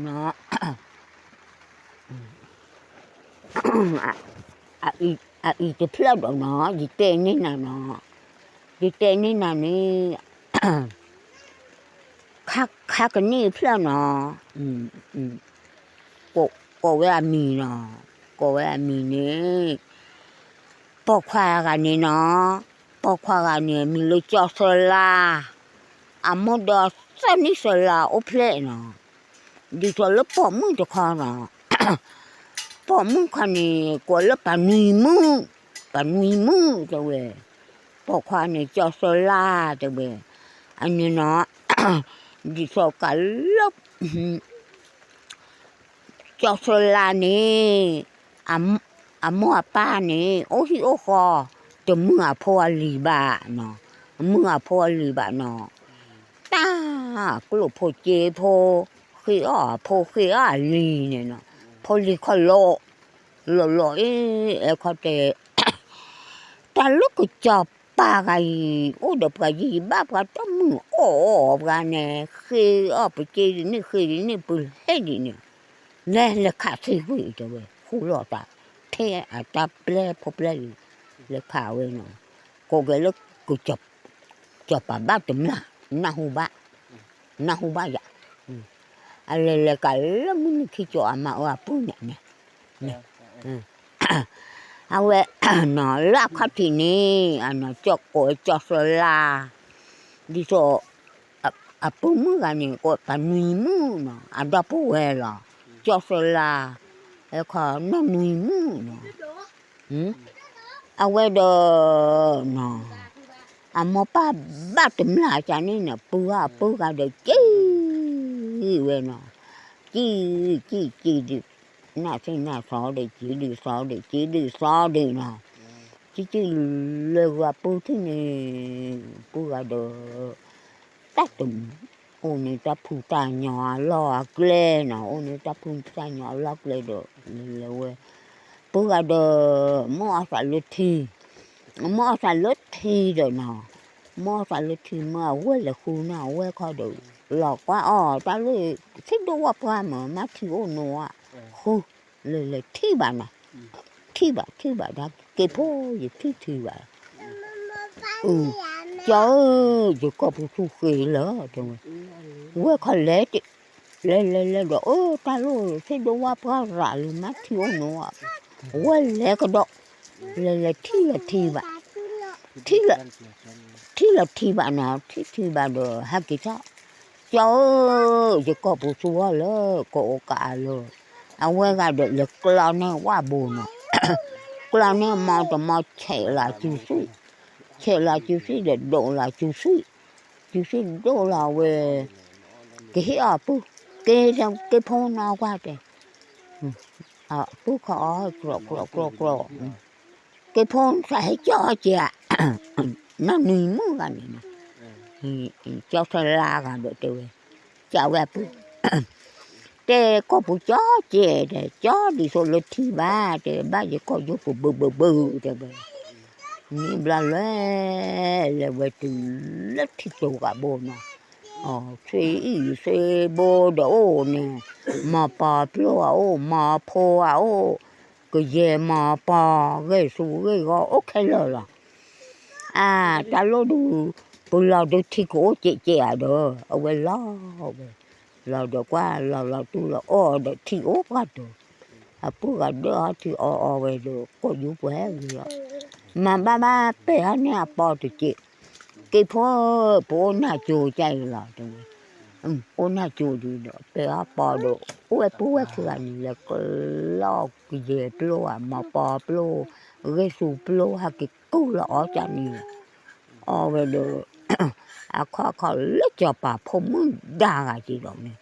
နီၤ, အအံၤတဖျၢၣ်ဒီးနီၤ ယတဲန့ၢ်နၤနီၤ, ယတဲန့ၢ်နၤန့ၣ် ခါကန့ၢ်ဖျၢၣ်နီၤ, ကိးဝဲအမံၤနီၤ, ကိးဝဲအမံၤန့ၣ် ပိာ်ခွါဂၤန့ၣ်နီၤ, ပိာ်ခွါဂၤန့ၣ် မံၤလၢကၠီသၢလါ, အမိၢ်ဒီးသၢနံၣ်သၢလါအိၣ်ဖျဲၣ်နီၤ, ဒ်သိးလၢပိာ်မုၣ်တခီနီၤ, ပိာ်မုၣ်ခီန့ၣ် ကိးလၢပနွံမုၣ်, ပနွံမုၣ်တဲဝဲ, ပိာ်ခွါန့ၣ်ကၠီသၢလါတဲဝဲ, အန့ၣ်နီၤ, ဒ်သိးကးလၢ ကၠီသၢလါန့ၣ် အမိၢ်အပၢ်န့ၣ် အိၣ်ဟံၣ်အိၣ်ဃီ တမုာ်အဖိအလံၤဘၣ်နီၤ, မုာ်အဖိအလံၤဘၣ်နီၤ, တၢ်ကျိၣ်ဖိက့ဖိ ဃ့အီၣ်အဖိဃ့အီၣ်အလံၤန့ၣ်နီၤ, ဖိလံၤခီလီၤ, လီၤလီၤအ့ၣ် အဲၣ်ခီတဲ တၢ်လၢကစီၤပၤဂၤအံၤ အိၣ်ဒီးပှၤယံၤဘၣ်ပှၤတမုာ်အီၣ်အီၤပှၤန့ၣ် ဃ့အီၣ်ပက့ဒ်န့ၣ် ဃ့ဒ်န့ၣ် ပဟဲဒ်န့ၣ်, လဲၤလဲၤခးသံကွံာ်တဲဝဲ ဃူလိာ်သး ထဲအတၢ်ပျဲဖိပျဲလံၤ လဲၤခးဝဲနီၤ, ကိးက့ၤလၢ ကစီၤပၤဘၣ်တမျၢ် နၢ်ဟူဘၣ်, နၢ်ဟူဘၣ်ယၤ, အလဲၤလဲၤကးလၢမုၢ်နံၤခံကၠိအမါအၢအပုၢ်န့ၣ်န့ၣ် အဝဲ လၢအခီၣ်ထံးန့ၣ် အနီၢ်ကၠီၣ်ကိးဝဲကၠီၣ်သၢလါ, ဒ်သိး အပုၢ်မုၣ်ဂၤန့ၣ် ကိးပနွံမုၣ်နီၤ အဒီပုၢ်ဝဲၢ်လီၤ, ကၠီၣ်သၢလါ, အခီနီၢ်နွံမုၣ်နီၤ, အဝဲဒီး အမိၢ်ပၢ်ဘၣ်တမျၢ်ကန့ၣ်န့ၣ် ပုၢ်ဂၤအပုၢ်ဂၤဒီးက့ၤဝဲနီၤ, က့ၤ က့ၤ က့ၤဒုး နၢ်သ့ၣ်နၢ်သီဒီး က့ၤဒုးသီဒီး က့ၤဒုးသီဒုးနီၤ, က့ၤက့ၤလၢဂၤပုၢ်ထံၣ်န့ၣ် ပုၢ်ဂၤဒီး တၢ်တ အိၣ်န့ၣ်တၢ်ဖုတၢ်ညီအလီၢ်အကျဲနီၤ, အိၣ်န့ၣ်တၢ်ဖုတၢ်ညီအလီၢ်ကျဲဒီး လဲၤလဲၤဝဲ ပုၢ်ဂၤဒီး မ့ၢ်အီၣ်သးလၢထံ, မ့ၢ်အီၣ်သးလၢထံဒီးနီၤ, မ့ၢ်အီၣ်သးလၢထံမ့ၢ်အဝဲလဲၤဃုနီၤ အဝဲခီဒီး လီၤကွၢ်အီၣ်တၢ်လၢ သ့ၣ်ဒိၣ်ဝၣ်ပှၢ်မ့ၢ်မ့ၢ်ထံအိၣ်နိဧါ, ဃု လဲၤလဲၤထံၣ်ဘၣ်နီၤ, ထံၣ်ဘၣ်ထံၣ်ဘၣ်ဒၣ် က့ၤဖိယထံၣ်ထံၣ်ဘၣ် ကၠီဧၢ ယကိာ်ပူၤဆူဃ့လၢ တဲဝဲ, ဝဲခီလဲၤ လဲၤလဲၤလဲၤဒီး အၢ တၢ်လိၣ်သ့ၣ်ဒိၣ်ဝၣ်ပှၢ်ရၤလံ မ့ၢ်ထံအိၣ်နိဧါ, ဝဲလဲၤကဒီး လဲၤလဲၤထံၣ်လီၤထံၣ်ဘၣ်, ထံၣ်လီၤထံၣ်ဘၣ်နီၤ ထံၣ်ထံၣ်ဘၣ်ဒီး ဟဲက့ၤထီၣ် ကၠီဧၢ ယကိာ်ပူၤဆူအီၤလၢ ကအိၣ်ကးအလီၢ်, အဝဲဂၤဒီးလဲၤကျီန့ၢ်ဝၣ်ဘိနီၤ, ကျီန့ၢ်မီတမီ ဆဲးလီၤစုစ့ၣ်, ဆဲးလီၤစုစ့ၣ်ဒီး ဒိးလီၤစုစ့ၣ်, စုစ့ၣ်ဒိးလီၤဝဲ, ကဟ့ၣ်အီၤပုၢ်, က့ၤ က့ၤဖိနီၢ်ကွၢ်တဲ, ပုၢ်ခီအီၤ ကြီကြီကြီကြီ, က့ၤဖိသးဟဲကၠီကဲး, နီၢ်နွံမုၣ်ဂၤန့ၣ်နီၤ, ကၠီသၢလါဂၤဒီးတဲဝဲ, ကးဝဲအပုၢ် တဲကိာ်ပူၤကၠီကဲး တဲ ကၠီဒ်သိးလၢထံဘၣ် တဲ ဘၣ်ယကိာ်ယိာ်ပူၤဘုးဘုးဘုး တဲဝဲ, န့ၣ်ဘျီလဲၤ လဲၤဝဲတုၤလၢထံကျိကးဘိနီၤ, အီ ဆွ့အံၣ်ဆွ့ဘိဒီးအိၣ်န့ၣ်, မီၤပီၤပျိၢ်အအိၣ်, မီၤဖိအအိၣ်, ကယဲၢ်မီၤပီၤ ဂ့ၢ်ဆူဂ့ၢ်ဂီၤအိၣ်ခဲလၢာ်လီၤ. အါ တၢ်လိၣ်ဒုး ပလီၤဒုးထံကအိၣ်ကဲးကဲးဧါဒီး အဝဲလီၤဝဲ, လီၤဒီးကွၢ်လီၤလီၤတူၢ်လီၤအီၣ်ဒီးထံအိၣ်ပှၢ်တိၤ, အပုၢ်ဂၤဒၢအီထံအီအီဝဲဒီး ကိာ်ယူပှဲၤဂ့ၤလီၤ, မၤဘၣ်ဘၣ်ပဲာ်အီၤန့ၢ်အပီတက့ၢ်, က့ၤဖိ ပအိၣ်နၢ်ကၠိကၢ်အံၤလီၤ တဲဝဲ, အိၣ်နၢ်ကၠိဒုးဒီး ပဲာ်အီၤပီဒီး အိၣ်ဝဲပုၢ်ဝဲၢ်ခံဂၤန့ၣ် လဲၤကလီကယဲၢ်ပျိၢ်ဧါ မီၤပီၤပျိၢ် ဂ့ၢ်ဆူပျိၢ် ဟဲက့ၤကူၣ်လီၤအီၣ်ကၢ်န့ၣ်, အီၣ်ဝဲဒီး အခီခီလၢစီၤပၤဖိမုၣ်ဒါဂၤက့ၤဒီးန့ၣ်,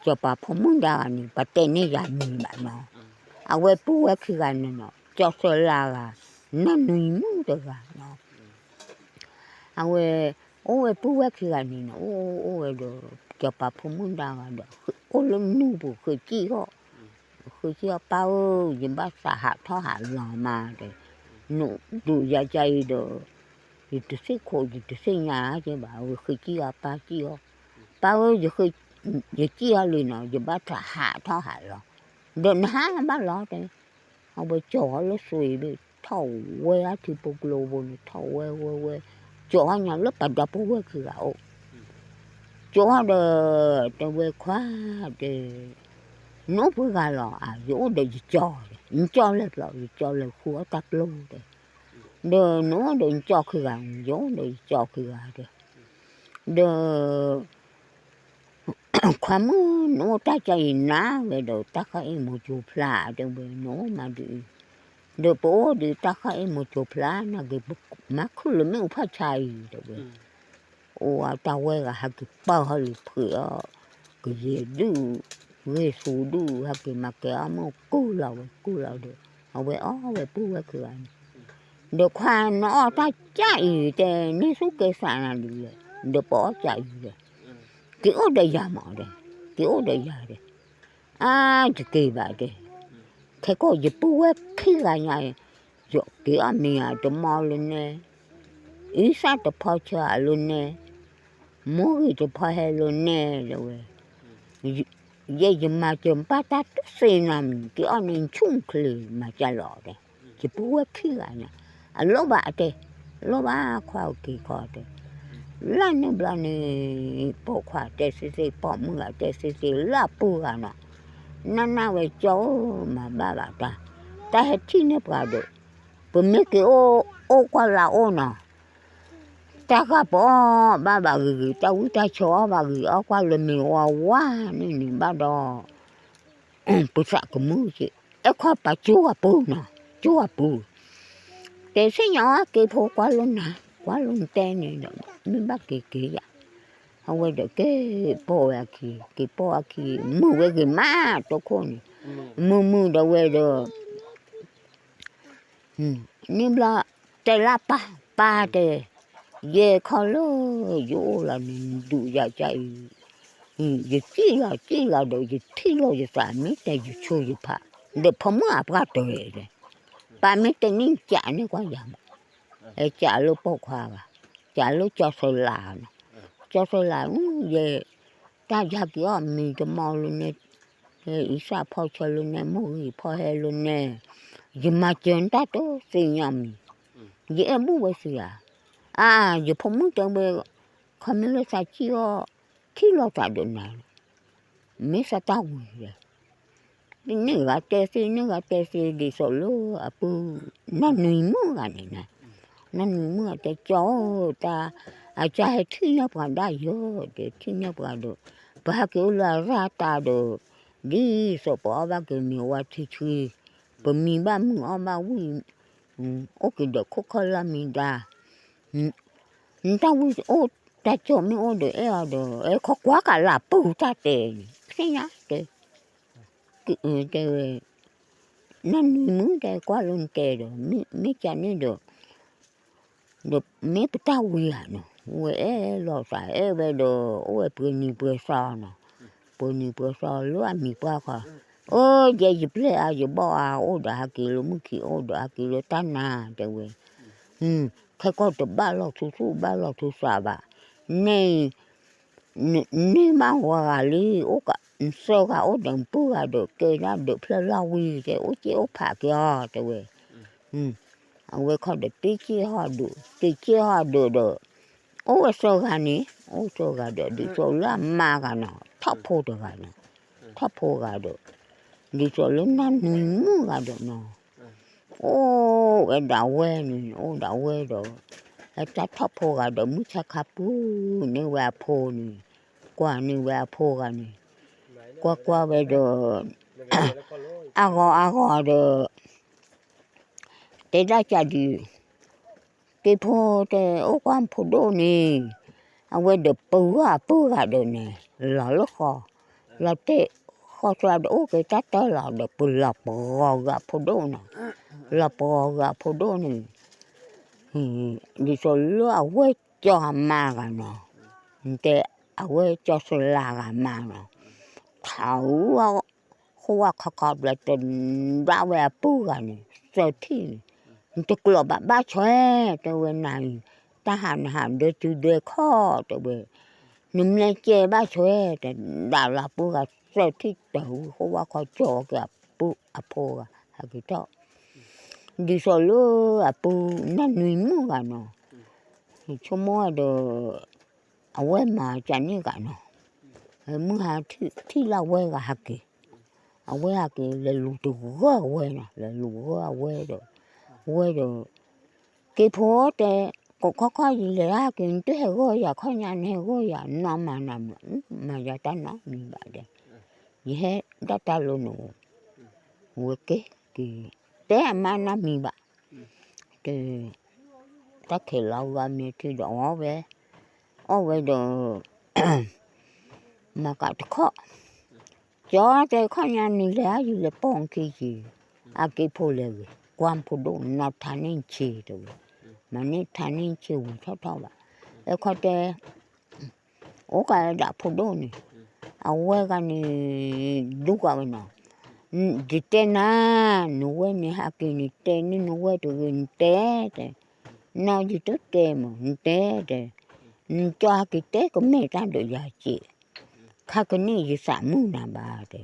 စီၤပၤဖိမုၣ်ဒါဂၤန့ၣ် ပတဲန့ၢ်ယၤမံၤဘၣ်နီၤ, အဝဲပုၢ်ဝဲၢ်ခံဂၤန့ၣ်နီၤ ကၠီသၢလါဂၤ နီၢ်နွံမုၣ်တဂၤနီၤ အဝဲ အိၣ်ဝဲပုၢ်ဝဲၢ်ခံဂၤန့ၣ်နီၤ အိၣ်အိၣ်ဝဲဒီး စီၤပၤဖိမုၣ်ဒါဂၤဒီး အိၣ်လၢနူၢ်ပူၤ ဃ့ကံၣ်အီၣ်, ဃ့ကံၣ်အီၣ် ပၢ်ဧၢ, ယဘၣ်သးဟးထီၣ်ဟးလီၤမးတဲ, နဒုးယၤကၢ်အံၤဒီး ယတသ့ၣ်ခိး ယတသ့ၣ်ညါကဲဘၣ်, ဝဲဃ့ကံၣ်အီၣ် ပၢ်ကံၣ်အီၣ်, ပၢ်ဧၢ, ယဃ့ ယစံၣ်အီၤလံနီၤ ယဘၣ်သးဟးထီၣ်ဟးလီၤ, ဒီးနဟးဘၣ်လီၤတဲ, အဝဲကၠီၤအီၤလၢစွ့ဒၣ် ထီၣ်ဝဲအထံဖိကျိဖိန့ၣ် ထီၣ်ဝဲဝဲဝဲ, ကၠီၤအီၤညါလၢပှၤဒီပုၢ်ဝဲၢ်ခံဂၤအိၣ်, ကၠီၤအီၤဒီး တဲဝဲခွါတဲ နအိၣ်ပှဲၤဂၤလီၤ, အၢ ယအိၣ်ဒီးယကၠီၤ, နကၠီၤလဲၤဘျီ ယကၠီၤလဲၤဃုအီၣ်တၢ်ပျိတဲ, ဒီးနအိၣ်ဒီးနကၠီၤခံဂၤ, ယအိၣ်ဒီးယကၠီၤခံဂၤတဲ, ဒီး ခွါမုၣ် နအိၣ်တၢ်ကၢအံၤနၤဝဲဒီး တၢ်ဃၣ်အ့ၣ်မိၤကၠိဖျါတဲဝဲ နအိၣ်မးဒ်အံၤ, ဒီးပအိၣ်ဒီးတၢ်ဃၣ်အ့ၣ်မိၤကၠိဖျါ နာ်က့ၤ မၤခုၣ်လၢမ့ၣ်အူဖးဆါအံၤတဲဝဲ, အိၣ်အတၢ်ဝဲဂၤ ဟဲက့ၤပာ်ဟီၣ်လံၤဖှံးအီၤ, ကယဲၢ်ဒုၣ်, ဂ့ၢ်ဆူဒုၣ် ဟဲက့ၤမၤကဲအီၣ်မ့ၣ်အူ ကူၣ်လီၤဝဲ ကူၣ်လီၤဒီး အဝဲအီၣ်ဝဲပုၢ်ဝဲၢ်ခံဂၤန့ၣ်, ဒီးခွါနအီၣ်တၢ်ကၢအံၤတဲ န့ၢ်ဆူၣ်ကဲစးနၤဒ်လဲၣ်, ဒီးပအီၣ်ကၢအံၤလဲၣ်, က့ၤအိၣ်ဒီးယၤမးတဲ, က့ၤအိၣ်ဒီးယၤတဲ, အါ ယက့ၤဘၣ်တဲ, ခဲကီၢ်ယပုၢ်ဝဲၢ်ခံဂၤညါ, ယက့ၤအီၣ်မ့ၤအတမီလၢနဲ, အံစၣ်တဖီဆၢအလၢနဲ, မိၢ်ဂံၢ်တဖီဟဲလၢနဲတဲဝဲ, ယဲယမၤစၢၤပၢ်တၢ်တသ့နီတမံၤ က့ၤအီၣ်န့ၢ်ဆူၣ်ချ့မၤကၢလီၤတဲ, ယပုၢ်ဝဲၢ်ခံဂၤညါ, အလိၣ်ဘၣ်အတဲ, လိၣ်ဘၣ်ခွါက့ၤခီတဲ, လၢန့ၣ်ဘျီန့ၣ်, ပိာ်ခွါတဲသ့သ့ ပိာ်မုၣ်ဂၤတဲသ့သ့ လၢအပုၢ်ဂၤနီၤ, နၢ်နၢ်ဝဲကၠီဧၢ မၤဘၣ်ဘၣ်တၢ်, တၢ်ဟဲထံၣ်န့ၢ်ပှၤဒီး, ပမ့ၢ်က့ၤအိၣ် အိၣ်ကွၢ်လၢအိၣ်နီၤ တၢ်ဃၣ်ပအီၣ်ဘၣ်ဘၣ်ဂ့ၤဂ့ၤ တၢ်ဝံၣ်တၢ်ဆၢအီၣ်ဘၣ်ဂ့ၤ အီၣ်ကွၢ်လၢမ့ၤဝါဝါန့ၣ်န့ၣ်ဘၣ်ဒီး, ပသးကမုာ်က့ၤ, အဲၣ်ခွါပာ်ကၠိအပူၤနီၤ, ကၠိအပူၤ, တဲသ့ၣ်ညါအီၤက့ၤဖိကွၢ်လိာ်နၤ, ကွၢ်လိာ်နတဲန့ၣ်ဒီး မ့ၢ်ဘၣ်က့ၤက့ၤယၤ, အဝဲဒီးက့ၤပိာ်ဝဲအခံ, က့ၤပိာ်အခံ, မုာ်ဝဲဂ့ၤမး တိခိၣ်န့ၣ်, မုာ်မုာ်ဒီးဝဲဒီး န့ၣ်ဘျီ, တဲလၢပၢ်, ပၢ်တဲ, ယဲခီလၢယအိၣ်လီၤန့ၣ် နဒုးယၤကအံၤ, ယစံၣ်လီၤစံၣ်လီၤဒီး ယထံၣ်လိာ်ယသး မ့ၢ်တဲယဆိယဖး, ဒီးဖိမုၣ်အပှၢ်တဂၤ, ပၢ်မ့ၢ်တဲန့ၣ် ကးန့ၢ်ကွၢ်ယၤမး, ကးလၢပိာ်ခွါဂၤ, ကးလၢကၠီၤစၢၤလးနီၤ, ကၠီၤစၢၤလး, ယဲ, တၢ်ယၤက့ၤအီၣ်မ့ၤတမီလၢနဲ အံစၣ်ဖီဆၢလၢနဲ မိၢ်ဂံၢ်ဖီဟဲလၢနဲ, ယမၤစၢၤနတၢ်တသ့နီတမံၤ, ယအဲၣ်ဘူၣ်ဝဲသ့ဧါ, အါ, ယဖိမုၣ်တဲဝဲ, ခီမ့ၢ်လၢသးစံၣ်အီၣ်, ထံၣ်လိာ်သးဒီးနၤ, မ့ၢ်သးတၢ်ဝံၤလဲၣ်, န့ၢ်ဂၤတဲသ့န့ၢ်ဂၤတဲသ့ ဒ်သိးလၢအပုၢ်, နီၢ်နွံမုၣ်ဂၤန့ၣ်, နီၢ်နွံမုၣ်ဂၤတဲကၠီဧၢ, တၢ်, အကၢ်ဟဲထံၣ်န့ၢ်ပှၤဒၣ်ယဲ, တဲထံၣ်န့ၢ်ပှၤဒီး, ပဟဲက့ၤအိၣ်လၢအရၢ်တၢ်ဒီး, ဒ်သိးပအီၣ်ဘၣ်က့ၤမ့ၤဝါထံဆှံ, ပမံဘၣ်မုၢ်အီၣ်ဘၣ်ဝံၣ်, အိၣ်က့ၤဒီးခိၣ်ခီၣ်လၢမံၤဒါ, နတၢ်ဝံၣ်အိၣ်တၢ်ကၠီမ့ၢ်အိၣ်ဒီးအဲၣ်အီၤဒီး အဲၣ်ခီကွၢ်ကးလၢအပုၢ်တၢ်တဲန့ၣ် သ့ၣ်ညါတဲ, တဲဝဲ, နီၢ်နွံမုၣ်တဲကွၢ်လၢနတဲဒီး မ့ၢ်ကန့ၣ်ဒီး, ဒီးမ့ၢ်ပတၢ်ဝံၤဧါနီၤ, ဝဲအဲၣ်လိာ်သးအဲၣ်ဝဲဒီး အိၣ်ဝဲပှဲၤနံၤပှဲၤသီနီၤ, ပှဲၤနံၤပှဲၤသီလၢအမံၤပှၢ်ဃီ, အိၣ်ယဲယပျဲၢ်အါယဘီၣ်အါ အိၣ်ဒီးဟဲက့ၤလၢမုၢ်ခံ အိၣ်ဒီးဟဲက့ၤလၢတၢ်နၤ တဲဝဲ, ခဲကီၢ်တဘၣ်လီၢ်ထူသူၣ်ဘၣ်လီၢ်ထူသးဘၣ်, န့ၣ် န့ၢ်ဘၣ်ဝဲဂၤလံ, အိၣ်ကး နသၢဂၤအိၣ်ဒီးနပုၢ်ဂၤဒီး ကဲဒၣ်ဒီးဖျၢၣ်လၢဝံၤ တဲအိၣ်စ့အိၣ်ဖးက့ၤအီၤ တဲဝဲ, အဝဲခီဒီး တ့စ့ဟီၣ်ဒုး တ့စ့ဟီၣ်ဒုးဒီး, အိၣ်ဝဲသၢဂၤန့ၣ် အိၣ်သၢဂၤဒီး ဒ်သိးလၢအမါဂၤနီၤ ထီၣ်ဖိတဂၤနီၤ, ထီၣ်ဖိဂၤဒီး, ဒ်သိးလၢနီၢ်နွံမုၣ်ဂၤဒီးနီၤ အိၣ်ဝဲဒၣ်ဝဲန့ၣ် အိၣ်ဒၣ်ဝဲဒီး, ဟဲတၢ်ထီၣ်ဖိဂၤဒီး မုၢ်ဆါခါပူၤန့ၢ်ဝဲအဖိန့ၣ်, ကွၢ်န့ၢ်ဝဲအဖိဂၤန့ၣ်, ကွၢ်ကွၢ်ဝဲဒီး, အဂီၤအဂီၤဒီး, တဲဒၣ်ကဒုး, က့ၤဖိတဲ အိၣ်ကွၢ်ဖိဒိၣ်န့ၣ်, အဝဲဒီးပဂၢ်အပုၢ်ဂၤဒီးန့ၣ် လီၤလၢဃီ, လီၤတဲာ်ဃီသးဒီး အိၣ်က့ၤတၢ်တၢ်လီၤဒီး ပလီၤပဂီၤဂၤဖိဒိၣ်နီၤ, လီၤပဂီၤဂၤဖိဒိၣ်န့ၣ်, ဒ်သိးလၢအဝဲကၠီအမါဂၤနီၤ, နတဲအဝဲကၠီစလၤဂၤမါနီၤ, ထးအူ ဃိဝဲခီခီဘျဲၣ် တဒၣ်ဝဲအပုၢ်ဂၤန့ၣ် သၢထံၣ်န့ၣ်, နတကျိးဘၣ်ဘၣ်ဆွဲ တဲဝဲနၤအံၤ, တၢ်ဟးနဟးဒၢတုၤဒၢခီၣ် တဲဝဲ, နမ့ၢ်ကဲဘၣ်ဆၢ တဲ ဒၣ်လၢအပုၢ်ဂၤ စၢထံၣ်တၢ်ဝံၤ ဃိဝဲခီကၠီက့ၤအပုၢ်အဖိဂၤ ဟဲက့ၤထီၣ် ဒ်သိးလၢအပုၢ်နၢ်နွံမုၣ်ဂၤနီၤ, ဆိကမိၣ်ဒီး အဝဲမၤကန့ၢ်ဂၤနီၤ, မုၢ်ဟါထံၣ်လၢအဝဲဂၤဟဲက့ၤ, အဝဲဟဲက့ၤ လဲၤလူၤတဂၢၢ်အဝဲနီၤ, လဲၤလူၤဂၢၢ်အဝဲဒီး, ဝဲဒီး က့ၤဖိတဲ, ကိးခီခီယလဲၤဟဲက့ၤ နတဟဲဂီၢ်ယၤ ခီညါ နဟဲဂီၢ်ယၤ နီၢ်မၤနၤမုာ်, မၤယၤတၢ်နီတမံၤဘၣ်တဲ, ယဟဲဒၣ်တၢ်လၢနအိၣ်, ဝဲက့ၤက့ၤ, တဲအမါနီတမံၤဘၣ်, တဲ, တၢ်ခဲလၢာ်ဝဲမ့ၢ်ထံၣ်ဒီးအီၣ်ဝဲ, အီၣ်ဝဲဒီး မၤကးတခီၣ်, ကၠီတဲ ခီညါနုၤလဲၤဟဲယလဲၤပိာ်နခံက့ၤ, အက့ဖိလဲၤဂ့ၤ, ကွၢ်ဖိဒိၣ်နီၢ်ထါန့ၢ်ဆ့တဲဝဲ, မၤန့ၢ်ထါန့ၢ်ဆ့ဝံၤထီၣ်ထီၣ်ဘၣ်, အခီတဲ အိၣ်ကးဒၣ်ဖိဒိၣ်န့ၣ်, အဝဲဂၤန့ၣ် ဒူကးဝဲနီၤ, ယတဲနၤ, နဝဲၢ်န့ၣ်ဟဲက့ၤန့ၣ် တဲန့ၢ်နဝဲၢ်တဂ့ၤ နတဲတဲ, နီၢ်ယတတဲမး နတဲတဲ, နကၠီဟဲက့ၤတဲကမဲာ်တၢ်ဒီးယၤစ့ၢ်, ခါကန့ၢ်ယသးမုာ်နၤဘၣ်တဲ,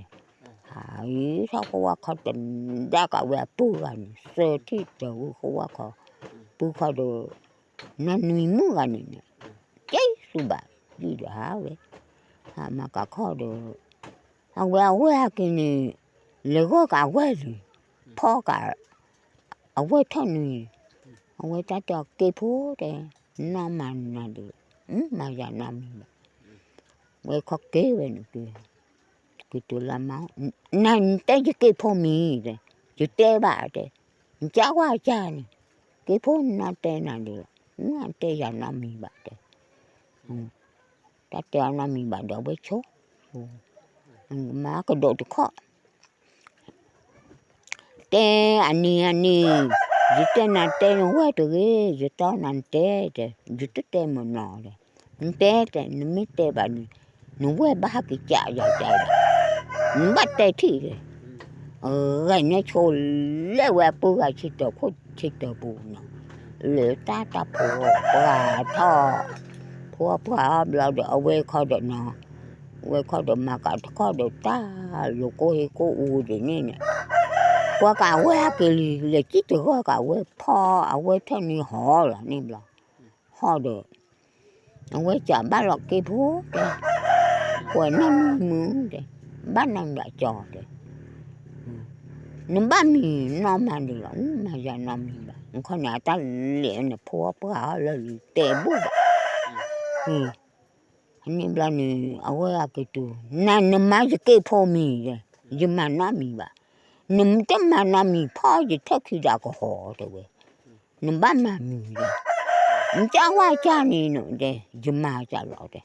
ဟးအံၤထီၣ်ဃိဝဲခီတဒၣ်ကးဝဲအပုၢ်ဂၤန့ၣ် စၢထံၣ်တၢ်ဝံၤဃိဝဲခီ, ပုၢ်ခီဒီး နနွံမုၣ်ဂၤန့ၣ်န့ၣ်, ကဲသူၣ်ဘၣ်ဒံးဒီးဟးဝဲ, ဟးမၤကးခီဒီး, အဝဲအဝဲဟဲက့ၤန့ၣ်, လဲၤဂီၢ်ကးအဝဲၢ်လံ, ဖီကး, အဝဲၢ်ထီၣ်နွံ, အဝဲတၢ်တဲအီၤက့ဖိတဲ, နီၢ်မၤနၤဒုး, မၤယၤနီတမံၤဘၣ်, ဝဲခီက့ၤဝဲန့ၣ်က့ၤ, က့ၤတုၤလၢမါ, နတဲယက့ဖိမံၤတဲ, ယတဲဘၣ်တဲ, နကးကွၢ်ကန့ၣ်, က့ဖိနီၢ်တဲနၤဒုး, တဲယၤနီတမံၤဘၣ်တဲ, တၢ်တဲအီၤနီတမံၤဘၣ်ဒီးအဝဲဆိ, မၤကဒီးတခီၣ် တဲအနံၤအနံၤ, ယတဲနၤတဲနဝဲၢ်တဂ့ၤ, ယတီနၤနတဲတဲ, ယတတဲမနီၤဒီး, နတဲတဲ နမ့ၢ်တဲဘၣ်န့ၣ်, နဝဲၢ်ဘၣ်ဟဲက့ၤကးယၤကးဒီး, နဘၣ်တဲထံၣ်ဒီး, ဂဲၤန့ၢ်ဆိလဲၤဝဲအပုၢ်ဂၤဆံတၢၤခိၣ်ဆံတၢၤပူၤနီၤ, လၢတၢ်တၢ်ဖိပှၢ်ထီၣ်, ဖိပှၢ်အီၤဘျီဒီး အဝဲခီဒီးနီၤ ဝဲခီဒီးမၤကးတခီဒီးတၢ်လိၤကိၢ်ဟ့ကိၢ်အူဒ်န့ၣ်န့ၣ်, ပှၤကးဝဲဟဲက့ၤလံ လဲၤကံၣ်တဂီၢ်ကးဝဲဖီအဝဲထၢၣ်န့ၣ်ဟီလီၤန့ၣ်ဘျီ, ဟီဒီး, အဝဲကးဘၣ်လီၤက့ဖိတဲ, ကွဲးနီၢ်မုာ်မုာ်တဲ, ဘၣ်နီၢ်မုာ်ဘၣ်ကၠီတဲ, နဘၣ်မံၤနီၢ်မၤဒံးလီၤ မၤယၤနီတမံၤဘၣ်, ခီန့ၣ်အတၢ်လဲၤန့ၣ် ဖိပှၢ်အီၤလၢလံတဲဘူၣ်ဘၣ် န့ၣ်ဘျီန့ၣ် အဝဲအက့ၤတုၤ, နမၤယက့ဖိမံၤ, ယမၤနီတမံၤဘၣ်, နတမၤနီတမံၤ ဖီယထၢၣ်ခံဒီးကဟီတဲဝဲ, နဘၣ်မၤမံၤဒီး, နကးဝဲကန့ၣ်တဲ, ယမၤကလီၤတဲ,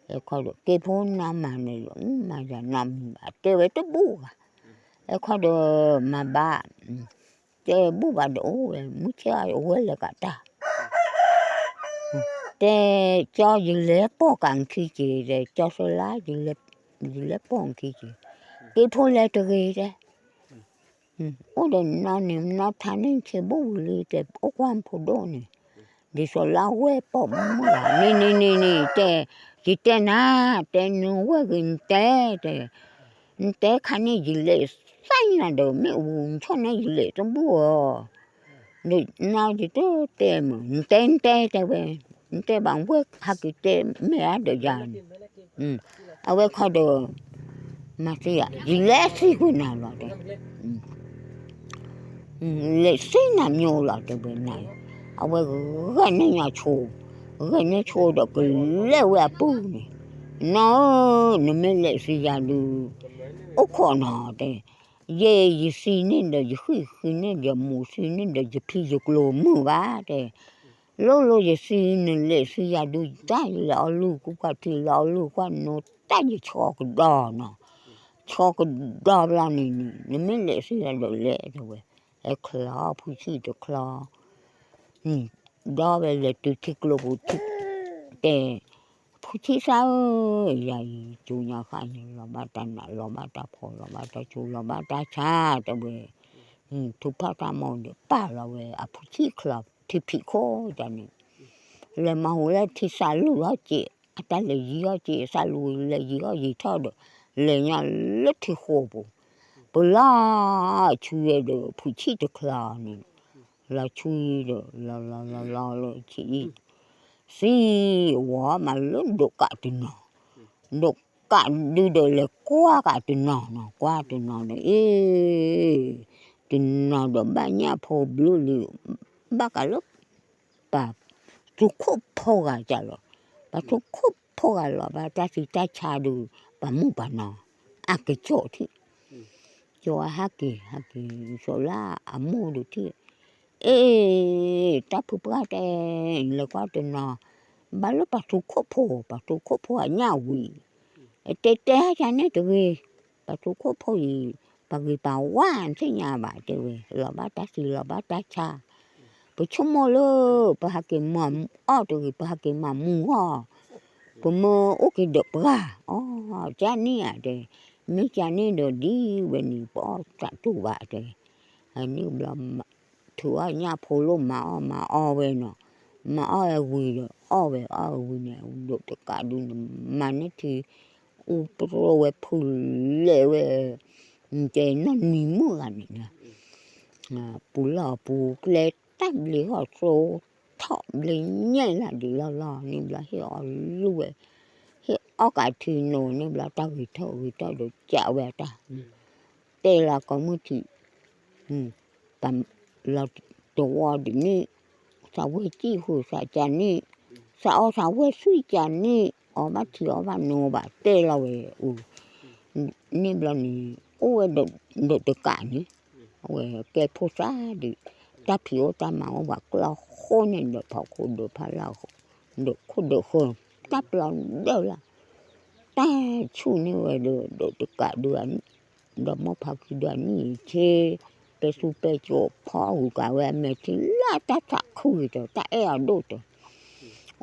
အခီဒီး က့ဖိနီၢ်မၤန့ၣ်လီၤ မၤယၤနီတမံၤဘၣ် တဲဝဲတဘူၣ်ဘၣ်, အခီဒီး မၤဘၣ် တဲဘူၣ်ဘၣ်ဒီးအိၣ်ဝဲ မုၢ်ဆ့ၣ်အဝဲလဲၤကးတၢ်, တဲ ကၠီယလဲၤပိာ်ကးနခံက့ၤတဲ ကၠီဆၢလါ ယလဲၤပိာ်နခံက့ၤ, က့ဖိလဲၤတဂ့ၤတဲ, အိၣ်ဒီးနီၢ်န့ၣ် နီၢ်ထါန့ၣ်ဆ့ဘူၣ်ဝံၤလံတဲ အိၣ်ကွၢ်ဖိဒိၣ်န့ၣ်, ဒ်သိးလၢအဝဲၢ်ပိာ်မုၣ်လီၤ န့ၣ်န့ၣ်န့ၣ်န့ၣ် တဲ, ယတဲနၤ တဲနဝဲၢ်ဂ့ၤနတဲ တဲ နတဲခါန့ၣ် ယလဲၤသ့ၣ်ညါဒီး မ့ၣ်အူ နဆီၣ်န့ၣ် ယလဲၤတဘူၣ်အီၤ, ဒီးနီၢ်ယတတဲမး နတဲနတဲတဲဝဲ, နတဲဘၣ်ဝဲဟဲက့ၤတဲမ့ၢ်အါဒီးယၤန့ၣ်, အဝဲခီဒီး မၤသံယၤ ယလဲၤသံကွံာ်နၤလီၤတဲ လဲၤသံနၤမ့ၢ်လီၤ တဲဝဲနၤ, အဝဲဂဲၤန့ၢ်ညါဆိ, ဂဲၤန့ၢ်ဆိဒီးကလဲၤဝဲအပုၢ်န့ၣ်, နီၢ်ဧၢ, နမ့ၢ်လဲၤသံယၤဒုး, အိၣ်ခိးနီၤတဲ, ယဲယသံန့ၣ်ဒီး ယဃံၣ်ဃံန့ၣ်ဒီး မိၢ်သံန့ၣ်ဒီး ယဖံယကျိၤမုာ်ဘၣ်တဲ, လိၣ်လိၣ်ယသံ နလဲၤသံယၤဒုး တၢ်ယလဲၤအီၣ်လုၢ်ကွၢ်ထံလၢအီၣ်လုၢ်ကွၢ်နိ တၢ်ယဆီကဒီးနီၤ, ဆီကဒီးဘျီန့ၣ်န့ၣ် နမ့ၢ်လဲၤသံယၤဒီးလဲၤတဲဝဲ, ဟဲချီဖုဆံၣ်တချီ, ဒီးဝဲလဲၤတုၤထံကျိပူၤ, တဲ, ဖုဆံၣ်သၣ်ဧၢ, ယၤအံၤ ကၠိညါဃၣ်န့ၣ် လီၤဘၣ်တၢ်နး လီၤဘၣ်တၢ်ဖှီၣ် လီၤဘၣ်တၢ်ဆူ လီၤဘၣ်တၢ်ဆါ တဲဝဲ, ထူဖၣ်တၢ်မီၢ်ဒီး ပာ်လီၤဝဲအဖုဆံၣ်ချီ ထံဖံးခိၣ်တၢ်န့ၣ်, လဲၤမၤဟူးလၢထံသးလူၢ်ထီၣ်က့ၤ အတၢ်လဲၤယံၤအီၣ်က့ၤ သးလူၤလဲၤယံၤအီၣ်ယံၤထီၣ်ဒီး လဲၤညါလၢထံဃိာ်ပူၤ, ပလီၤဆူဝဲဒီး ဖုဆံၣ်တချီန့ၣ်, လီၤဆူဒီး လီၤလီၤလီၤလီၤလၢဆံၣ်အံၤ, သံဝီမးလၢဒိးကးတနီၤ, ဒိးကးဒုဒီးလဲၤကွၢ်ကးတနီၤနီၤ ကွၢ်တနီၤဒီး အ့ တနီၤဒီးဘၣ်ညၣ်ဖိဘျုးလံ, ဘၣ်ကးလၢ ပှၤထူခိၣ်ဖိဂၤကလီၤ, ပှၤထူခိၣ်ဖိဂၤလီၤဘၣ်တၢ်သံတၢ်ဆါဒီး ပှၤမုၣ်ပှၤနီၤ, အကစီၣ်ထံၣ်, ကၠီဟဲက့ၤ ဟဲက့ၤ စီၤလၢအမိၢ်ဒုးထံၣ်, အ့ တၢ်ဖုပှၢ်တဲ လဲၤကွၢ်တနီၤ, ဘၣ်လၢပှၤထူခိၣ်ဖိ ပှၤထူခိၣ်ဖိအညၣ်ဝံၤ, တဲတဲဟဲကန့ၣ်တဂ့ၤ, ပှၤထူခိၣ်ဖိအံၤ ပှၤဂ့ၤပှၤဝါသ့ၣ်ညါဘၣ်တဲဝဲ လီၤဘၣ်တၢ်သံလီၤဘၣ်တၢ်ဆါ, ပဆိကမိၣ်လၢ ပဟးက့ၤမၤအီၣ်တဂ့ၤ ပဟးက့ၤမၤမူအီၣ်, ပမ့ၢ်အိၣ်က့ၤဒီးပှၤ, အီ ကန့ၣ်ဧါတဲ, မ့ၢ်ကန့ၣ်ဒီးဒ်ဝဲန့ၣ် ပအီၣ်တၢ်တူၢ်ဘၣ်တဲ, န့ၣ်ဘျီ ထုးအီၣ်ညၣ်ဖိလိၣ်မၤအီၣ်မၤအီၣ်ဝဲနီၤ, မၤအီၣ်ဝဲဝံၤဒီးအီၣ်ဝဲအီၣ်ဝံၤန့ၣ် ဒိးတကးဒုန့ၣ် မၤန့ၢ်ထံ အူပရိဝဲဖုလဲၤဝဲ, တဲနီၢ်နံၤမုၣ်ဂၤန့ၣ်, ပူၤလီၢ်ပူၤကျဲတၢ်ဘျ့ဟီၣ်စိ, ထီၣ်ဘျ့ညဲၣ်လၢဒံးလီၢ်လီၢ်န့ၣ်ဘျီ ဟ့ၣ်အီၣ်လူၤဝဲ, ဟ့ၣ်အီၣ်ကးထံနိၤန့ၣ်ဘျီ တၢ်ဂ့ၤထီၣ်ဂ့ၤထီၣ်ဒီးကးဝဲတၢ်, တဲလီၤကိးမုၢ်ထံး ပလီၤတဝီဒ်န့ၣ်, သးဝဲစံၣ်ဃုာ်သးကန့ၣ်, သးအီသးဝဲသွံၣ်ကန့ၣ်, အီဘၣ်ထံအီဘၣ်နိဘၣ်တဲလီၤဝဲအိၣ်, န့ၣ်ဘျီန့ၣ် အိၣ်ဝဲဒၢးတကးန့ၣ်, အဝဲကဲဖိသၣ်ဒီး, တၢ်ဖံးအိၣ်တၢ်မၤအိၣ်ဘၣ်ကျီၢ်ဃိန့ၣ်ဒီးဖီခိၣ်ဒီးဖီလာ်, ဒီးခိၣ်ဒီးဃၢၤ, တၢ်ပျီဒၢလၢ်, တၢ်ဆူၣ်န့ၢ်ဝဲဒီးဒၢးတကးဒုး ဒီးမိၢ်ဖးခံဒီးအနံၣ်ဆ့, ပဲသူပဲကၠိဖီဂုၤကးဝဲ အမဲာ်ထံလၢတၢ်သးခုဒီး တၢ်အဲၣ်အီၤဒိၣ်တဲ,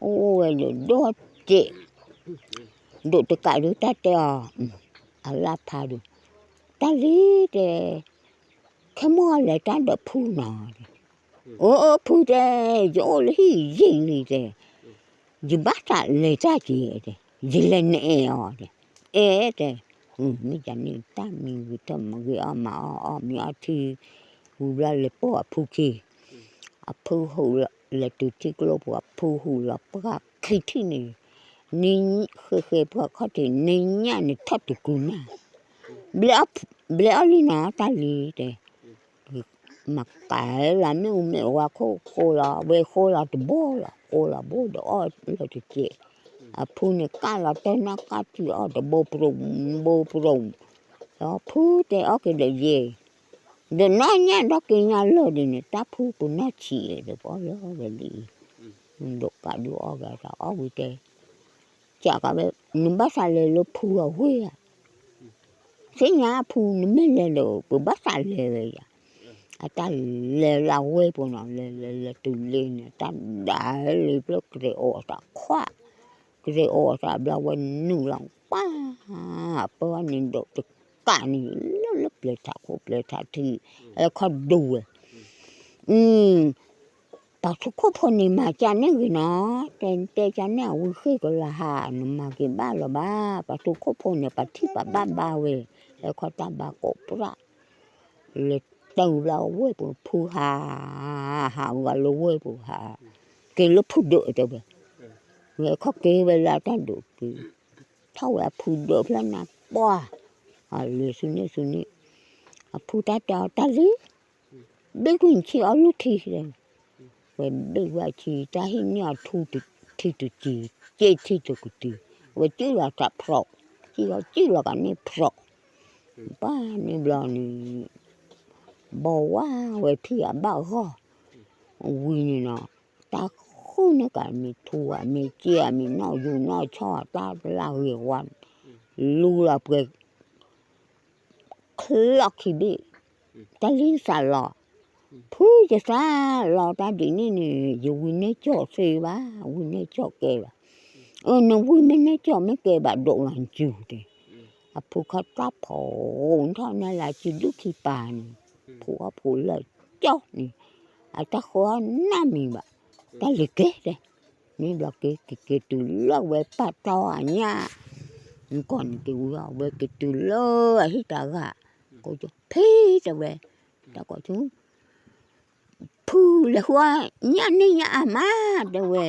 အိၣ်ဝဲဒီးဒိၣ်စဲး, ဒိးတကးဒုးတၢ်တဲအီၤ, အလၢ်ဖးဒုး, တၢ်လံၤတဲ, ခဲမုၢ်လဲၤတၢ်ဒီးဖုနီၤ, အၢ ဖုတဲ, ယအိၣ်လၢဟံၣ်ယံာ်လံတဲ, ယဘၣ်သးလဲၤတၢ်က့ၤတဲ, ယလဲၤနအဲၣ်အီၤတဲ, အဲၣ်တဲ, မ့ၢ်ကန့ၣ်တၢ်မံၤဂ့ၤထီၣ်မ့ၢ်ဂ့ၤအီၣ်မၤအီၣ်အီၣ်မ့ၢ်အီထံ, ဝံၤဘျီလဲၤပိာ်အဖုခံ, အဖုဟူးလီၤလဲၤတုၤထံကျိပူၤ အဖုဟူးလီၤပှၢ်ခံထံၣ်န့ၣ်, န့ၣ်ဃဲဃဲပှၤခီၣ်ထံးန့ၣ်ညၣ်န့ၣ်ထီၣ်တကုၤနၢ်, ဘျဲးအီၣ်လံနီၤ တၢ်လံၤတဲ, မၤကးလီၤမ့ၣ်အူမ့ၣ်ဝါခိၣ်ဃိလီၤ ဝဲဃိလီၤတဘိလီၤ ဃိလီၤဘိဒီးအီၣ်လီၤတကဲး, အဖုန့ၣ်ကၢ်လီၤတၢ်နၢ်ကၢ်ထံအီၣ်တဘိပရိးဘိပရိး, ဒီးဖုတဲအီၣ်က့ၤဒီးယဲၢ်, ဒီးနီၢ်ညၣ်ဒီးက့ၤညါလၢာ်ဒ်န့ၣ် တၢ်ဖုပနၢ်ဆံးဒီးပအီၣ်လၢဝဲလံ, ဒိးကးဒုးအီၣ်ဂၤသးအီၣ်ဝံၤတဲ, ကးကးဝဲ, နဘၣ်သးလဲၤလၢဖုအဝ့ၢ်ဧါ သ့ၣ်ညါဖုနမ့ၢ်လဲၤဒီး ပဘၣ်သးလဲၤဝဲယၤ, အတၢ်လဲၤလၢအဝ့ၢ်ပူၤနီၤ လဲၤလဲၤလဲၤတုၤလ့န့ၣ် တၢ်ဒၣ်လံဖျၢၣ်ကရ့ၤအိၣ်အသးခွါ, ကရ့ၤအိၣ်အသးဘျီဝဲနုာ်လီၤပှၢ်, ပၢန့ၣ်ဒိးတကးန့ၣ် လၢလၢပျဲၤထးခိၣ်ပျဲၤထးထံ, အဲခီဒိဝဲ, ပှၤထူခိၣ်ဖိန့ၣ်မၤကန့ၣ်ဂ့ၤနီၤ, တဲတဲကန့ၣ်အဝံၤဃ့ၢ်ကလၤဟး နမၤက့ၤဘၣ်လီၤဘၣ်, ပှၤထူခိၣ်ဖိန့ၣ် ပှၤထံၣ်ပှၤဘၣ်ဘါဝဲ, ဟဲခီတၢ်ဘါကိးပြၣ်, လဲၤတုၤလၢဝ့ၢ်ပူၤဖုဟး, ဟးဂီၤလၢဝ့ၢ်ပူၤဟး, က့ၤလၢဖုဒၢးတဲဝဲ, ဝဲခီက့ၤဝဲလၢတၢ်ဒိးက့ၤ, ထီၣ်ဝဲအဖုဒၢးဖျၢၣ်နၢ်ပှၢ်, လဲၤဆူန့ၣ်ဆူန့ၣ်, အဖုတၢ်တဲအီၤတၢ်လံ ဘ့ၣ်ကွံာ်ဆံးအီၣ်လုၢ်ထံ, ဝဲဘ့ၣ်ဝဲဆံး တၢ်ဟ့ၣ်န့ၢ်အီၤထူထံတစံး, စ့ထံတကတုၤ, ဝဲစံၣ်လီၤတၢ်ဖြီး, စံၣ်လီၤစံၣ်လီၤကန့ၢ်ဖြီး, ဘၣ်န့ၣ်ဘျီန့ၣ်, ဘီဝါဝဲဖံးအဘၣ်ဂီၢ်, ဝံၤန့ၣ်နီၤ, တၢ်ဃုန့ၢ်ကးမ့ၢ်ထူဧါ မ့ၢ်စ့ဧါ မ့ၢ်နီၣ်ယူၢ်နီၣ်ဆီၣ် တၢ်လၢဂ့ၤဝါ, လူလီၤပှဲၤ ချီၣ်ခံဘ့ၣ်, တၢ်လံသးလီၤ, ဖုယသးလီၤတၢ်ဒ်န့ၣ်န့ၣ် ယဝံၤန့ၢ်ကၠီၣ်သ့ဘၣ်, ဝံၤန့ၢ်ကၠီၣ်ကဲဘၣ်, အၢ နဝံၤမ့ၢ်န့ၢ်ကၠီၣ်မ့ၢ်ကဲဘၣ်ဒိးလီၤစူၤတဲ, အဖုခီတၢ်ဖိထီၣ်န့ၢ်လၢခံဒူၣ်ခံပၤန့ၣ်, ဖိအီၣ်ဖိလၢကၠီၣ်န့ၣ်, အတၢ်ဃုအီၣ်နၢ်မံၤဘၣ်, တၢ်လံၤကဲတဲ မ့ၢ်ဘျီက့ၤ က့ၤက့ၤတုၤလၢဝဲပာ်တီအညၣ်, နကီၢ်န့ၣ်က့ၤဝံၤအီၤ ဝဲက့ၤတုၤလၢအဟံၣ်တဂၤ, ကိးကဖံတဲဝဲ, တၢ်ကိးဆူ ဖုလဲၤဃုအီၣ်ညၣ်န့ၢ်ညၣ်အါမးတဲဝဲ,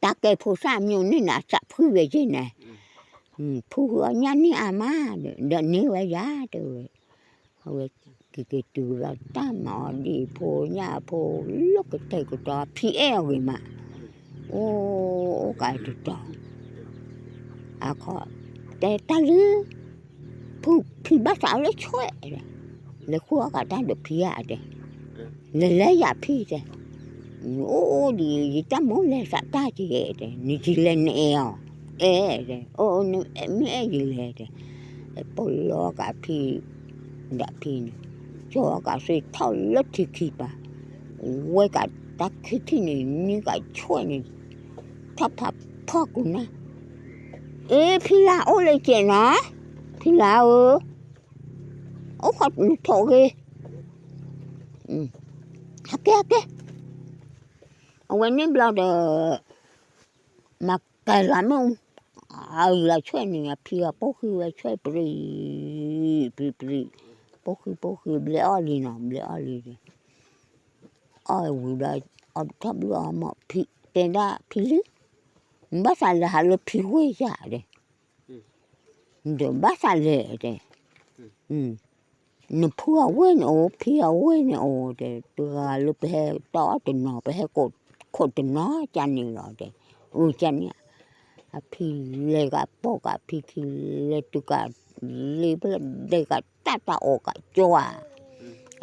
တၢ်ကဲဖိသၣ်မ့ၢ်န့ၢ်နၤသးဖုဝဲက့ၤန့ၣ်, ဖုဃုအီၣ်ညၣ်န့ၢ်အါမး, ဒီးန့ၢ်ဝဲယၤတဲဝဲ, အဝဲက့ၤက့ၤတုၤလီၤ တၢ်မၤအီၤဒ်ဖိညၣ်ဖိ လၢကတဲာ်ကတီၤ ဖံအဲၣ်အီၤဂ့ၤမး, အိၣ်အိၣ်ကးတတီၤ အခီ တဲတၢ်လံ, ဖုဖံဘၣ်သးအီၤလၢဆွဲၣ်, လဲၤဃုအီၣ်ကးတၢ်ဒီးဖံဧါတဲ, လဲၤလဲၤယၤဖံတဲ, အိၣ်အိၣ်ဒ်ယတၢ်မိၣ်လဲၤသးတၢ်က့ၤတဲ, နကလဲၤနအဲၣ်အီၤ, အဲၣ်တဲ, မ့ၢ်အဲၣ်ယလဲၤတဲ, ပလီၤကးဖံ ဒၣ်ဖံန့ၣ်, ကၠီကးသ့ထီၣ်လၢထံခံပၤ, ဝဲကးတၢ်ခံထံၣ်န့ၣ် န့ၢ်ကးဆွဲၣ်န့ၣ်, ထီၣ်ဖးဖီၣ်ကူၤနၢ်, အ့ ဖံလၤအိၣ်လၢကဲးနီၤ, ဖံလၤဧၢ, အိၣ်ဃီလူၤထိးဂ့ၤ, ဟဲက့ၤဟဲက့ၤ, အဝဲန့ၣ်ဘျီဒီး မၤကဲၤလီၤမ့ၣ်အူ, အလီၤဆွဲၣ်န့ၣ် အဖံဂၤပိာ်ဃုဝဲဆွဲၣ်ပြံ, ပြံပြံ, ပိာ်ဃုပိာ်ဃုဘျဲးအီၣ်လံနီၤ ဘျဲးအီၣ်လံ, အီၣ်ဝံၤဘျီ, အီၣ်ထီၣ်ဘျုးအီၤမး ဖံတဲဒၣ်ဖံလံ, နဘၣ်သးလဲၤဟးလၢဖံဝ့ၢ်ယၤဒီး, ဒီးဘၣ်သးလဲၤတဲ နဖုအဝ့ၢ်န့ၣ်အိၣ် ဖံအဝ့ၢ်န့ၣ်အိၣ်တဲ, တဂၤလၢပဟဲတၢ်အီၣ်တနီၤ ပဟဲကိးခိးတနီၤကန့ၣ်လီၤတဲ, အိၣ်ကန့ၣ်, အဖံလဲၤကးပိာ်ကးဖံခံ လဲၤတုၤကး လ့ဖျၢၣ်ဒဲးကးတၢ်တၢ်အီၣ်ကးကၠီဧါ,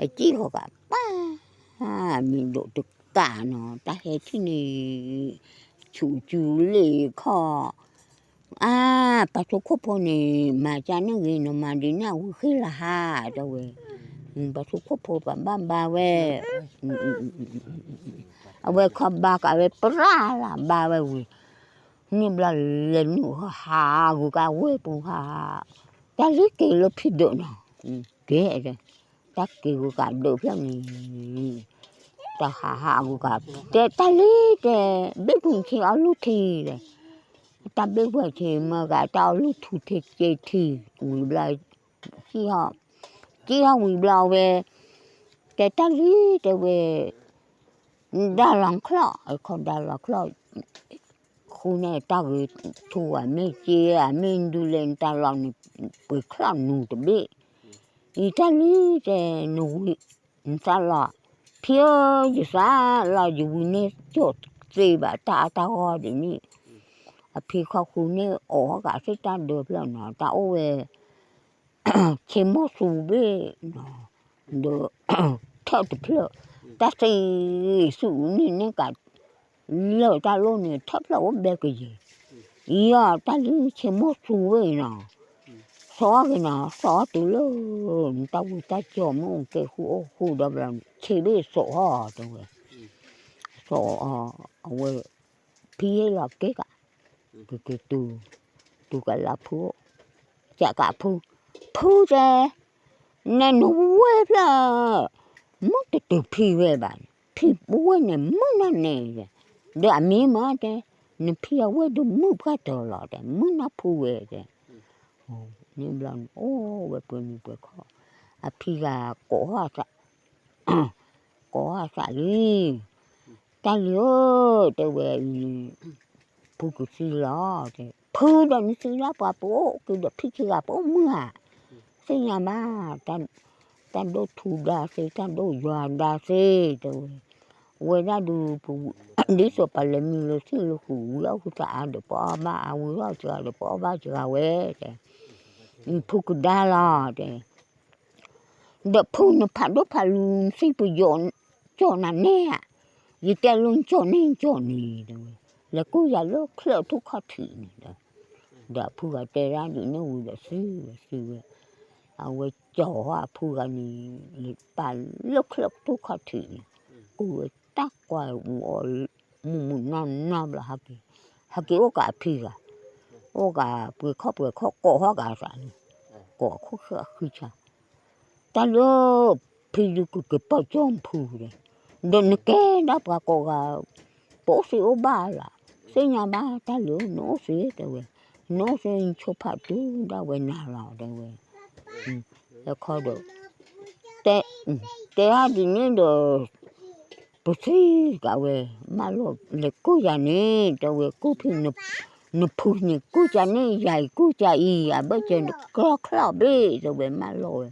အကံၣ်ဃီကးပၢ်, မ့ၢ်ဒိးတကးနီၤ တၢ်ဟဲထံၣ်န့ၣ် ဆူၣ်ကၠူလ့ၣ်ခီၣ် အါ, ပှၤထူခိၣ်ဖိန့ၣ် မၤကန့ၣ်ဂ့ၤ နမၤဒ်န့ၣ်ဝံၤဃ့လၢဟါ, တဲဝဲ, ပှၤထူခိၣ်ဖိပှၤဘၣ်ဘါဝဲ, အဝဲခီဘါကးဝဲပြၢ်လၢဘါဝဲဝံၤ, န့ၣ်ဘျီလဲၤနုာ်ဟး ဟးဂုၤကးဝဲပူၤဟး, တၢ်လံက့ၤလၢဖံဒၢးနီၤ, ကဲ, တၢ်က့ၤဂုၤကးဒၢးဖျၢၣ်န့ၣ် တၢ်ဟးဟးဂုၤကး, တဲတၢ်လံတဲ, ဘ့ၣ်ပူၤဆ့အီၣ်လူၢ်ထံ, တၢ်ဘ့ၣ်ပူၤဆ့မ့ၢ်ဂ့ၤ တၢ်အီၣ်လူၢ်ထူထံက့ထံ, ဝံၤဘျီ, ကံၣ်ဟီၣ်ဝံၤဘျီဝဲ, တဲတၢ်လံတဲဝဲ, ဒါလီၤချီၣ်, အခီဒါလီၤချီၣ်, ဃုန့ၣ်တၢ်ဂ့ၤထူ အမ့ၢ်က့ အမ့ၢ်ဒုးလဲၣ် နတၢ်လီၤန့ၣ် ပှ့ၤချီၣ်နူၤတဘ့ၣ်, အံၤတၢ်လံတဲ, နဝံၤ, နသးလီၤ, ဖံဧၢ, ယသးလီၤ ယဝံၤန့ၣ်ကၠီၣ်သ့ဘၣ်တၢ်အတၢ်ဂီၢ်ဒ်န့ၣ်, အဖံခီဃုန့ၣ်အီၣ်ဃီကးသ့ၣ်တၢ်ဒၢးဖျၢၣ်နီၤ တၢ်အိၣ်ဝဲ ဆ့မိၢ်သူဘ့ၣ်နီၤ, ဒီး ထၢၣ်တဖျၢၣ်, တၢ်သ့ၣ်သူန့ၣ်န့ၣ်ကး လၢာ်တၢ်လိၣ်န့ၣ် ထၢၣ်ဖျၢၣ်အိၣ်ဘဲကယံၤ, ယီၤတၢ်လံဆ့မိၢ်သူဝဲနီၤ, သီဂ့ၤနီၤ သီတုၤလၢ နတၢ်ဝံတၢ်ကၠီၤမ့ၢ်အိၣ်ကဲဃူအိၣ်ဃူဒီးဘျီ ဆ့ဘ့ၣ်စိာ်ဟီတဲဝဲ, စိာ်အီၤ အဝဲ ဖံဟ့ၣ်လီၤက့ၤကး ကက့ၤတုၤ, တုၤကးလၢဖုအိၣ်, ကးကးဖု, ဖုတဲ, နနဝဲၢ်ဖျၢၣ်, မုၢ်တတုၤဖံဝဲဘၣ်, ဖံဝဲၢ်န့ၣ်မုၢ်နီၢ်န့ၣ်, ဒီးအမ့ၢ်မးတဲ, နဖံအဝဲၢ်ဒုးမုၢ်ပှၢ်တၢၢ်လီၤတဲ မုၢ်နီၢ်ဖုဝဲတဲ, န့ၣ်ဘျီန့ၣ် အိၣ်ဝဲပှဲၤမုၢ်ပှဲၤခီ, အဖံဂၤကိးဟီၣ်သး ကိးအသးလံ, တၢ်လံဧၢ, တဲဝဲအံၤန့ၣ်, ဖုကသံလီၤ, ဖုဒီးနသံလၢပှၤပအိၣ်က့ၤဒီးဖံခံဂၤပအိၣ်မုၢ်ဧါ, သ့ၣ်ညါဘၣ်, တၢ်ဒိၣ်ထူဒါသ့ တၢ်ဒိၣ်ယွၤဒါသ့, တဲဝဲ, ဝဲဒၣ်ဒုး, ဒ်သိးပလဲၤမံလၢထံၣ်လၢဃုာ် ဝံၤအီၣ်ဃုာ်သးအါဒီးပအီၣ်ဘၣ်အါ ဝံၤအီၣ်စှၤဒီးပအီၣ်ဘၣ်စှၤဝဲ, ဖုကဒါလီၤ, တဲ ဒီးဖုနဖးဒိၣ်ဖးလူၤ နသံပယီၤကၠီၣ်နၤန့ၣ်ဧါ, ယတဲလိၤကၠီၣ်န့ၢ်ကၠီၣ်န့ၣ်, လဲၤကူၣ်ယၤလၢချၢၣ်ထူၣ်ခီၣ်ထံးန့ၣ်ဒီး, ဒီးအဖုဂၤတဲဒၣ်ဒ်န့ၣ်ဝံၤဒီးသံဝဲသံဝဲ, အဝဲကၠီၣ်ဟီၣ်အဖုဂၤန့ၣ်, ပာ်လၢချၢၣ်ထူၣ်ခီၣ်ထံးန့ၣ်, ကူၣ်ဝဲတၢ်ကွၢ်အီၤ မုၢ်မုၢ်နီၢ်နီၢ်ဘျီဟဲက့ၤ, ဟဲက့ၤအိၣ်ကးအဖံဂၤ, အိၣ်ကးပှ့ၤခီၣ်ပှဲၤခီၣ် ကိးဟီၣ်ကးအသးန့ၣ်, ကိးခိၣ်ဃၢဃုဆါ တၢ်လၢ ဖံဒုးကက့ၤပာ်ကၠီၣ်ဖုဒီး, ဒီးနကဲဒၣ်ပှၤကိးဂၤ, ပအိၣ်သ့အိၣ်ဘၣ်လီၤ, သ့ၣ်ညါဘၣ်တၢ်လၢနအိၣ်သ့တဲဝဲ, နအိၣ်သ့နဆိဖးတုၤဒၣ်ဝဲနၤလီၤတဲဝဲ, အခီဒီး တဲ တဲဒ်န့ၣ်ဒီး ပသံကးဝဲ, မၢလီၤလဲၤကူၣ်ယၤန့ၣ် တဲဝဲ ကူၣ်ဖံ နဖုန့ၣ်ကူၣ်ကန့ၣ် ယၤအံၤကူၣ်ကအံၤ အဘၢၣ်စၢၤနကီၢ်ချီၣ်ဘ့ၣ် တဲဝဲ မၢလီၤဝဲ,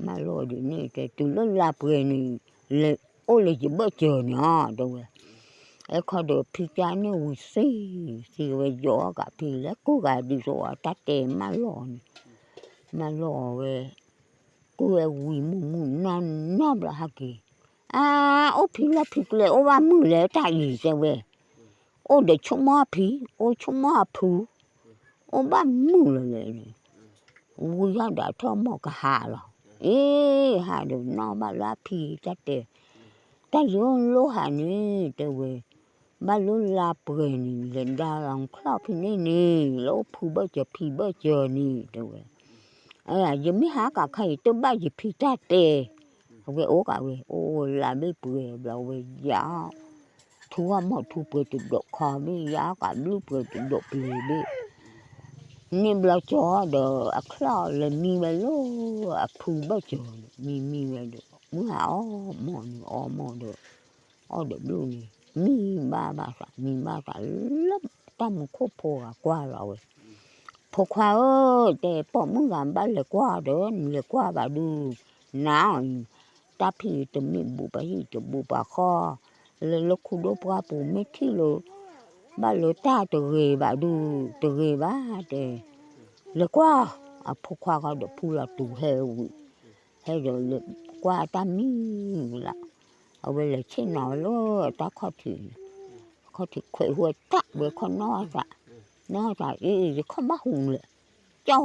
မၢလီၤဒ်န့ၣ် တဲတုၤလၢလါပှဲၤန့ၣ် လဲၤအိၣ်လၢယဘၢၣ်စၢၤန့ၣ်ဧါ တဲဝဲ, အဲခီဒီးဖံကါန့ၣ်ဝံၤသံ, သံဝဲယီၤကးဖံလဲၤကူၣ်ဂၤဒ်သိးအတၢ်တဲမၢလီၤန့ၣ်, မၢလီၤဝဲ ကူၣ်ဝဲဝံၤမုၢ်မုၢ်နီၢ်နီၢ်ဘျီဟဲက့ၤ, အါ အိၣ်ဖံလၢဖံကျဲအိၣ်ဘၣ်မုာ်လဲၣ်တၢ်အံၤတဲဝဲ, အိၣ်ဒီးဆိကမိၣ်ဖံ အိၣ်ဆိကမိၣ်အဖု, အိၣ်ဘၣ်မုာ်လီၤလဲၣ်န့ၣ်, ဝံၤယၤဒီးထီၣ်မီၢ်ကဟးလီၤ, အ့ ဟးဒီးနီၢ်ဘၣ်လၢအဖံတၢ်တဲ, တၢ်လၢလိၣ်ဟးန့ၣ် တဲဝဲ ဘၣ်လၢလါပှဲၤန့ၣ် လဲၤဒါလီၤချီၣ်ဖံန့ၣ်န့ၣ် လၢအိၣ်ဖုဘၢၣ်စၢၤဖံဘၢၣ်စၢၤန့ၣ် တဲဝဲ, ယမ့ၢ်ဟးကးခါအံၤ တဘၣ်ယဖံတၢ်တဲ, အဝဲအိၣ်ကးဝဲ အိၣ်လါဘ့ၣ်ပှဲၤဘျီဝဲယၤ, ထူအီၣ်မီၢ်ထူပှဲၤတဒိးခီဘ့ၣ် ယၤကးဘျုးပှဲၤတဒိးပျ့ၤဘ့ၣ်, န့ၣ်ဘျီကၠီဒီးအချီၣ်လဲၤမံဝဲလၢ အဖုဘၢၣ်စၢၤန့ၣ် မံမံဝဲဒီး မုၢ်ဟါအီၣ်မီၢ်န့ၣ် အီၣ်မီၢ်ဒီး အီၣ်ဒီးဘျုးန့ၣ် မံဘၣ်ဘၣ်သး မံဘၣ်သးလၢတၢ်မူခိၣ်ဖိဂၤကွၢ်လီၤဝဲ, ဖိခွါဧၢ, တဲပိာ်မုၣ်ဂၤဘၣ်လဲၤကွၢ်ဒီး နလဲၤကွၢ်ဘၣ်ဒုး, နအံၤ တၢ်ဖံးတမ့ၢ်ဘူးပှၤဟံၣ်တဘူးပှၤဃီ, လၢလၢခူဒိၣ်ပှၢ်ပူၤမ့ၢ်ထံၣ်လၢ ဘၣ်လၢတၢ်တဂ့ၤဘၣ်ဒုး တဂ့ၤဘၣ်တဲ, လဲၤကွၢ်, အဖိခွါဃီဒီးဖူလီၤတူာ်ဟဲဝံၤ ဟဲဒီးလဲၤကွၢ်တၢ်မံၤလၢ်, အဝဲလဲၤဆ့ၣ်နီၤလၢတၢ်ခီၣ်ထံး, ခီၣ်ထံးခွဲးဟူတၢ်ဝဲခီၣ်နီၢ်သး, နီၢ်သးအံၤ ယခီၣ်ဘၣ်ဟူးလဲၣ်, ကၠီ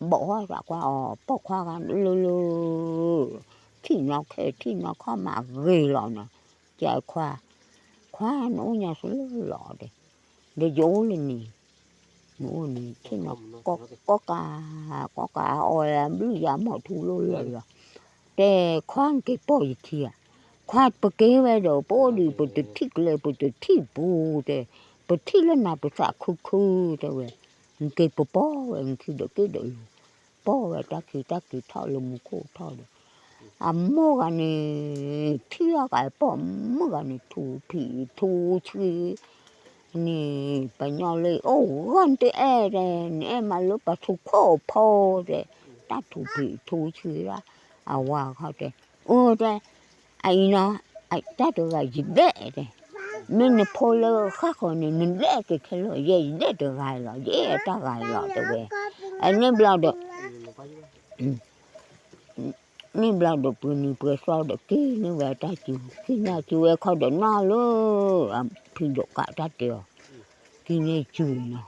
ဘီၣ်ဟီသးကွၢ်အီၤ ပိာ်ခွါဂၤလၢလၢ ထံၣ်နီၢ်ခဲထံၣ်နီၢ်ခီၣ်မးဂ့ၤလီၤနီၤ, ကဲခွါ, ခွါနအိၣ်ညါဆူလၢလီၤတဲ, ဒီးယအိၣ်လၢန့ၣ် နအိၣ်န့ၣ် ထံၣ်နီၢ် ကီၢ်ကး, ကီၢ်ကးအီၣ်ဘျုးယၤမီၢ်ထူလီၤလၢာ်လီၤ, တဲခွါက့ၤပိာ်ယခံဧါ, ခွါပက့ၤဝဲဒီး ပအိၣ်ဒံး ပတထံၣ်ကျဲ ပတထံၣ်ပူၤတဲ, ပထံၣ်လၢနၤပသးခုခုတဲဝဲ, နက့ၤပပိာ်ဝဲ နခံဒီးက့ၤဒီးလူၤ, ပိာ်ဝဲတၢ်ခံတၢ်ခံထီၣ်လၢမူခိၣ်ထီၣ်ဒီး, အမိၢ်ဂၤန့ၣ် ထံၣ်အီၤကပိာ်မုၣ်ဂၤန့ၣ် ထူဖံးထူဆှံ န့ၣ် ပညီလၢအိၣ်ဂီၢ်နတအဲၣ်တဲ နအဲၣ်မးလၢပှၤထူခိၣ်ဖိတဲ, တၢ်ထူဖံးထူဆှံဒၣ်, အဝၤခီတဲ, အိၣ်တဲ, အအံၤနီၤ, တၢ်တဂၤယဒဲးတဲ, မ့ၢ်နဖိလၢဃၣ်ဃီန့ၣ် နဒဲးက့ၤခဲလၢာ် ယဲယဒဲးတဂၤလီၤ ယအဲၣ်အတၢ်ဂၤလီၤတဲဝဲ, အန့ၣ်ဘျီဒီး န့ၣ်ဘျီဒီးပှဲၤနံၤပှဲၤသီဒီးက့ၤန့ၢ်ဝဲတၢ်စု, က့ၤန့ၢ်စုဝဲခီဒီးနီၢ်လၢ အဖံးဒိးကးတၢ်တဲအီၤ, က့ၤန့ၢ်စုနီၤ,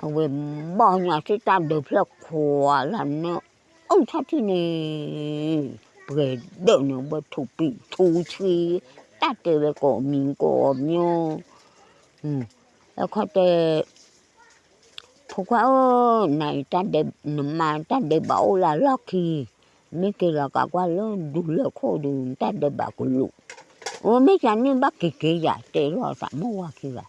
အဝဲဘီၣ်ညါသ့ၣ်တၢ်ဒၢးဖျၢၣ်ခွါလၢနၢ အိၣ်ထီၣ်ထံၣ်န့ၣ်, ပှဲၤဒၢးန့ၣ် ဝဲထူးပံးထူဆှံ, တၢ်တဲဝဲကိးမံၤကိးမံၤ, အခီတဲ ဖိခွါဧၢ, နမါတၢ်ဒဲးဘးအိၣ်လၢလီၢ်ခံ, မ့ၢ်က့ၤလီၤကးကွၢ်လၢဒူလၢၢ်ခိၣ်ဒီး နတၢ်ဒဲးဘးကလူး, အိၣ်မ့ၢ်ကန့ၣ်ဘၣ်က့ၤက့ၤယၤတဲလိာ်သးမိၢ်ဝၤခံဂၤ,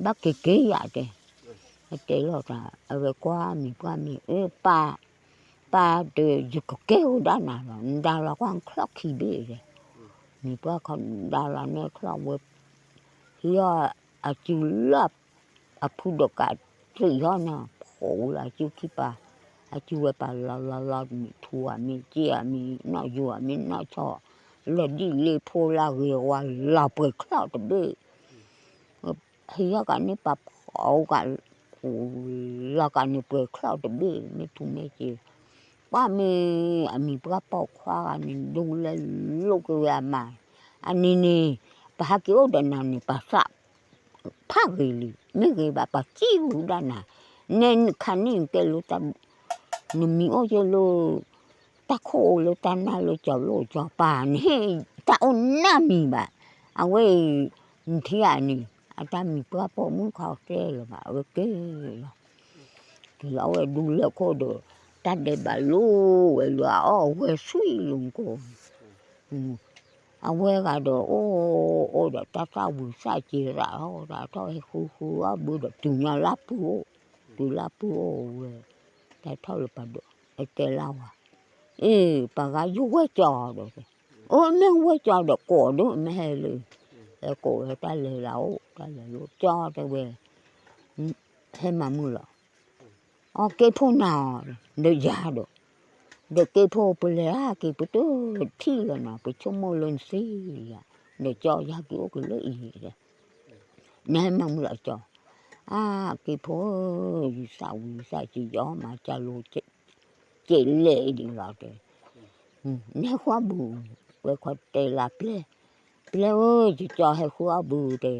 ဘၣ်က့ၤက့ၤယၤတဲ, တဲလိာ်သး အဝဲကွၢ်မံၤပှၢ်မ့ၢ် အၢ ပၢ်, ပၢ်တဲ ယကကဲအိၣ်ဒၣ်နၤလီၤ, နဒါလီၤကွၢ်ချီၣ်ခံဘ့ၣ်တဲ, မံၤပှၢ်ခီဒါလီၤန့ၢ်ချီၣ်ဝဲ, ဟံးအီၤအစုလၢ အဖုဒိးကးတံၢ်ဟီန့ၣ် ဖှိၣ်လၢအစုခံပၤ, အစုဝဲပၤလီၤလီၤလီၤ မ့ၢ်ထူဧါ မ့ၢ်စ့ဧါ မ့ၢ်နီၣ်ယိၤဧါ မ့ၢ်နီၣ်ဆီ, လၢဒ်လ့ဖိလၢဂ့ၤဝါလီၤပှဲၤချီၣ်တဘ့ၣ်, ဟံးအီၤကန့ၢ်ပၤဖှိၣ်က လီၤကန့ၢ်ပှဲၤချီၣ်တဘ့ၣ် မ့ၢ်ထူမ့ၢ်စ့, ပှၢ်မ့ၢ်အမံၤပှၢ်ပိာ်ခွါဂၤန့ၣ် ဒိးလဲလိာ်က့ၤဝဲအမါ, အန့ၣ်န့ၣ် ပဟဲက့ၤအိၣ်ဒီးနၤန့ၣ် ပသး ဖးဂ့ၤလံ, မ့ၢ်ဂ့ၤဘၣ်ပှၤစံးဝဲဒၣ်နၤ, နဲနခါန့ၣ်ကဲလၢတၢ်, နမံၤအိၣ်က့ၤလၢ တၢ်ခိၣ်အိၣ်လၢတၢ်နၢ်လၢစီၤလိၣ်စီၤပၤန့ၣ် တၢ်အိၣ်နၢ်မံၤဘၣ်, အဝဲအံၤ နထံၣ်ဧါန့ၣ် အတၢ်မံၤပှၢ်ပိာ်မုၣ်ခီတဲလၢၤဘၣ် အဝဲက့ၤလီၤ, က့ၤလီၤဝဲဒူလၢၢ်ခိၣ်ဒီး တၢ်ဒဲးဘးလိၤဝဲလၢအအီၣ်ဝဲဆွံလၢကိး, အဝဲဂၤဒီးအိၣ်အိၣ်ဒီးတၢ်သၣ်ဝံၤသၣ်စ့ရးထီၣ် တၢ်ထီၣ်ဟဲဃုဃုအီၣ်ဘုဒီးတုၤညီလၢပုၢ်အိၣ်, တုၤလၢပုၢ်အိၣ်ဝဲ, တၢ်ထီၣ်လၢပှၤဒီး အတဲလၢဝၤ, အ့ ပှၤဂၤယဝဲၢ်ကၠီဒီး, အိၣ်မ့ၢ်ဝဲၢ်ကၠီဒီးကိးဒိၣ်မ့ၢ်ဟဲလၢ, ဟဲကိးဝဲတၢ်လဲၤလၢအိၣ် တၢ်လဲၤလၢကၠီတဲဝဲ, ဟဲမၤမုၢ်လီၤ အီက့ဖိနၤအီၤ, ဒီးယၤဒီး, ဒီးက့ဖိပလဲၤဟးက့ၤပတထံၣ်လၢၤနၤ ပဆိကမိၣ်လၢနသ့ယၤ, ဒီးကၠီယဟဲက့ၤအိၣ်က့ၤလၢအံၤ, နဟဲမၤမုၢ်လီၤကၠီ, အါက့ဖိဧၢ, ယသၣ်ဝံၤယသၣ်စ့ယအီၣ်မၤကၢလိ ကဲးလဲၣ်ဒ်လီၤတဲ, နဟဲဃုအီၣ်ဘု, ဝဲခီတဲလၢပျဲၢ်, ပျဲၢ်ဧၢ ယကၠီဟဲဃုအီၣ်ဘုတဲ,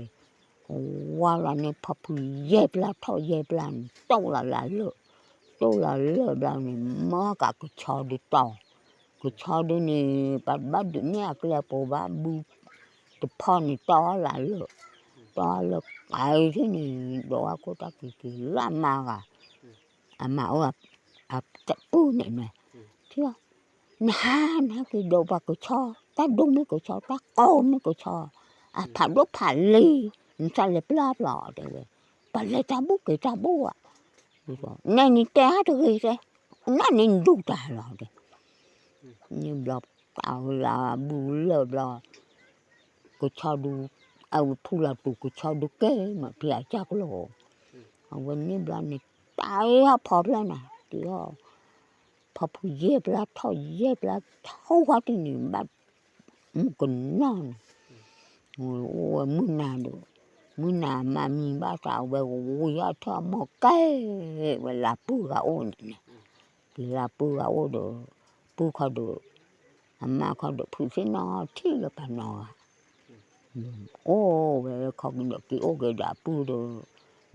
ဝါလီၤန့ၣ်ဖီဖုယဲၢ်ပျၢ်ထီၣ်ယဲၢ်ပျၢ်န့ၣ် တိၢ်လီၤလၢလၢၢ်, တိၢ်လီၤလၢလၢၢ်ဘျီန့ၣ် မၤကးကဆီဒုတီၤ, ကဆီဒုန့ၣ် ပှၤဘၣ်ဒုးန့ၢ်အကျဲပိၤဘၣ်ဘု, တဖီန့ၣ်တီၢ်လၢလၢၢ်, တီၢ်လၢကးထံၣ်န့ၣ် ဒိးဝဲခိၣ်တၢ်က့ၤက့ၤလၢအမါဂၤ, အမါအိၣ် အပုၢ်န့ၣ်န့ၣ်, ထံၣ်, နဟါနဟဲက့ၤဒိးပှၤကဆီ, တၢ်ဒိၣ်မ့ၢ်ကဆီ တၢ်ကိးမ့ၢ်ကဆီ, အဖးဒိၣ်ဖးလံၤ, နသးလဲၤပျၢ်ပျီတဲဝဲ, ပှၤလဲၤတၢ်ဘူၣ်က့ၤတၢ်ဘူၣ်ဧါ, နဲန့ၣ်တဲအါတဂ့ၤတဲ, နန့ၣ်နဒူၣ်တၢ်လီၤတဲ, န့ၣ်ဘျီ တၢ်လၢအဘူၣ်လၢၢ်ဘျီ ကဆီဒု, အဝဲဖူလီၤတူာ်ကဆီဒုကဲမး ဖံအကၢ်ကျိၤ, အဝဲန့ၣ်ဘျီန့ၣ် တၢ်အ့ၣ်ဟီၣ်ဖီဖျၢၣ်နၤ တ့ၢ်ဟီၣ်, ဖီဖုယဲၢ်ပျၢ်ထီၣ်ယဲၢ်ပျၢ် ထီၣ်ဝါတနံၤဘၣ်, မုၢ်ကနီၤန့ၣ်, အိၣ်ဝဲမုၢ်နၤဒီး, မုၢ်နၤအမါမံဘၣ်သးဝဲဝံၤအီၣ်ထၢၣ်အမိၢ်ကဲ, ဝဲလၢပုၢ်ဂၤအိၣ်န့ၣ်န့ၣ်, က့ၤလၢပုၢ်ဂၤအိၣ်ဒီး, ပုၢ်ခီဒီး, အမါခီဒီးဖုးသ့ၣ်နီၣ်ထံၣ်လၢပှၤနီၤဂၤ အိၣ်ဝဲခီကဒီးက့ၤအိၣ်က့ၤဒီးအပုၢ်ဒီး,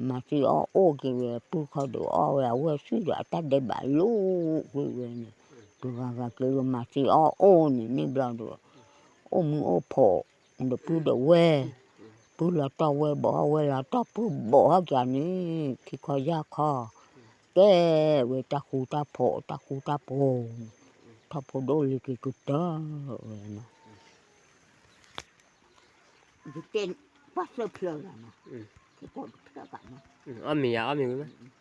မၤသံအီၣ်အိၣ်က့ၤဝဲအပုၢ်ခီဒီးအီၣ်ဝဲအဝဲၢ်ဆံၣ်ဒီး အတၢ်ဒဲးဘးလိာ်ကွံာ်ဝဲန့ၣ်, တဂၤဂၤက့ၤလၢမၤသံအီၣ်အိၣ်န့ၣ်န့ၣ်ဘျီဒီး, အိၣ်မုာ်အိၣ်ဖိး, ဒီးပုၢ်ဒီးဝဲၢ်, ပုၢ်လီၤတီၢ်ဝဲၢ်ဘီး ဝဲၢ်လီၤတီၢ်ပုၢ်ဘီးဟီၣ်ကၢန့ၣ် ခံခီယၢ်ခီ, ကဲဝဲတၢ်ဃူတၢ်ဖိး တၢ်ဃူတၢ်ဖိး, ထီၣ်ဖိဒိၣ်လံၤက့ၤကတၢၢ်ဝဲန့ၣ် ယတဲပှၤသၢဖျၢၣ်လီၤနီၤ, အီၣ်မ့ၤယၤအီၣ်မ့ၤဝံၤမး,